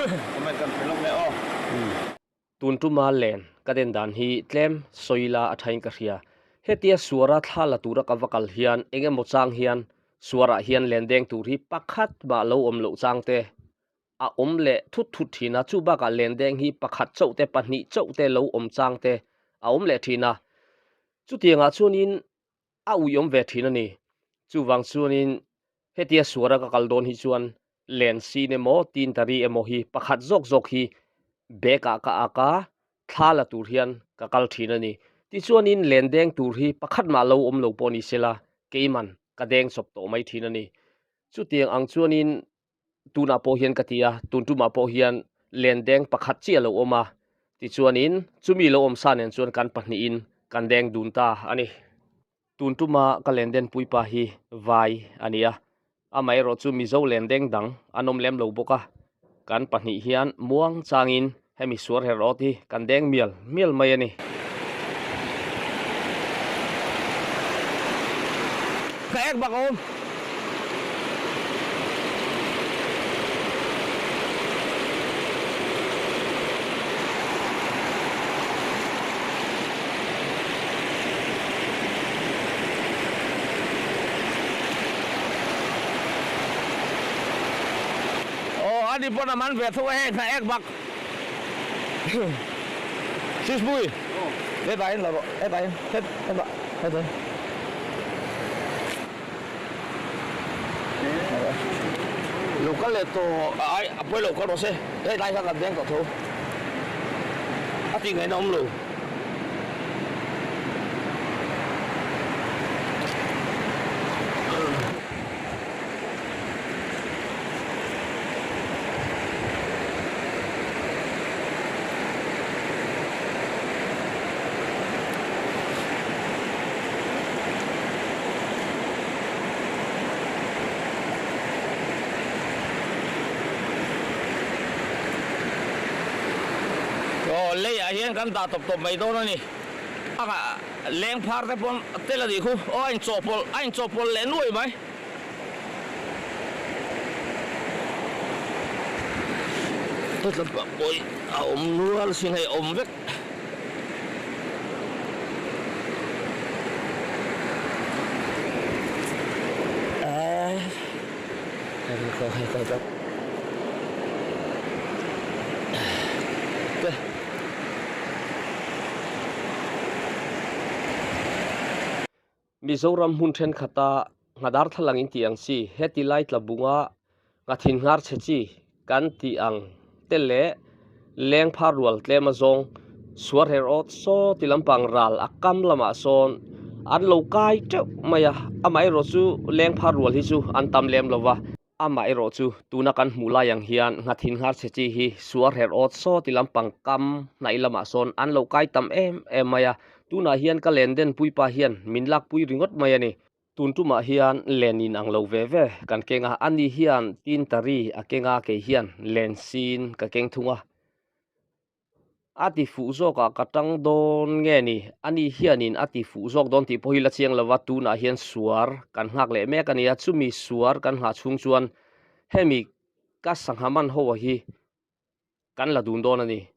Comment kan pe lawk leh aw. Tun tuma len ka den dan hi tlem sawi la a thain ka hria. Hetia suara thla la tura ka va kal hian eng emaw chang hian suarah hian len deng tur hi pakhat mah lo awm loh chang te a awm leh thut thut thin a, chu bakah len deng hi pakhat chauh te pahnih chauh te lo awm chang te a awm leh thin a. Chutiangah chuanin a uiawm ve thin a ni. Chuvang chuanin hetia suara ka kal dawn hi chuan len sin emaw tin tari emaw hi pakhat zawk zawk hi bag ah ka ak a, thla la tur hian ka kal thin a ni. Tichuanin len deng tur hi pakhat mah lo awm lo pawh ni sela keiman ka deng chawp tawh mai thin a ni. Chutiang ang chuanin tunah pawh hian ka ti a, tun tumah pawh hian len deng pakhat chiah a lo awm a, tichuanin chumi lo awm sa nen chuan kan pahnihin kan deng dun ta a ni. Tun tuma ka len den puipa hi vai a ni a, amaherawh chu Mizo len deng dang an awm lem lo bawk a, kan pahnih hian muang changin hemi suar her awt hi kan deng mial mial mai a ni. Ka ek bak a awm. Aw a ni pawn a man ve tho a heng kha ek bak. Sisbui hetah hian la rawh hetah hian het hetah hetah lo kal leh tawh ai a pawi lo kal rawh se hetlai kha kan deng tawh tho a tih ngaihna awm lo. Aw leiah hian kan dah tawp tawp mai dawn a ni. A leng phar te pawn tel a nih khu. Aw a inchawhpawlh a inchawhpawlh leh nuai mai. Heta pawh a awm nual sin hei a awm vek. Mizoram hmun thenkhat-a nghadar thlalang in tih ang chi, heti lai tla bunga nghathin nghar chhe chi kan tih ang te leh leng phar rual tlem a zawng suar her awt saw ti lampang ral a kam lamah sawn an lo kai teuh mai a, amaherawh chu leng phar rual hi chu an tam lem lo va. Amah erawh chu tuna kan hmuh lai ang hian nghathin nghar chhe chi hi suar her awt saw ti lampang kam hnaih lamah sawn an lo kai tam em em mai a, tunah hian ka len den puipa hian min lakpui ringawt mai a ni. Tun tumah hian len in ang lo ve ve kan keng a, ani hian tin tari a keng a, kei hian len sin ka keng thung a. A ti fuh zawkah ka tang dawn nge ni? Ani hianin a ti fuh zawk dawn tih pawh hi la chiang lo va, tunah hian suar kan nghak leh mek a ni a, chumi suar kan nghah chhung chuan hemi ka sangha man ho hi kan la dun dawn a ni.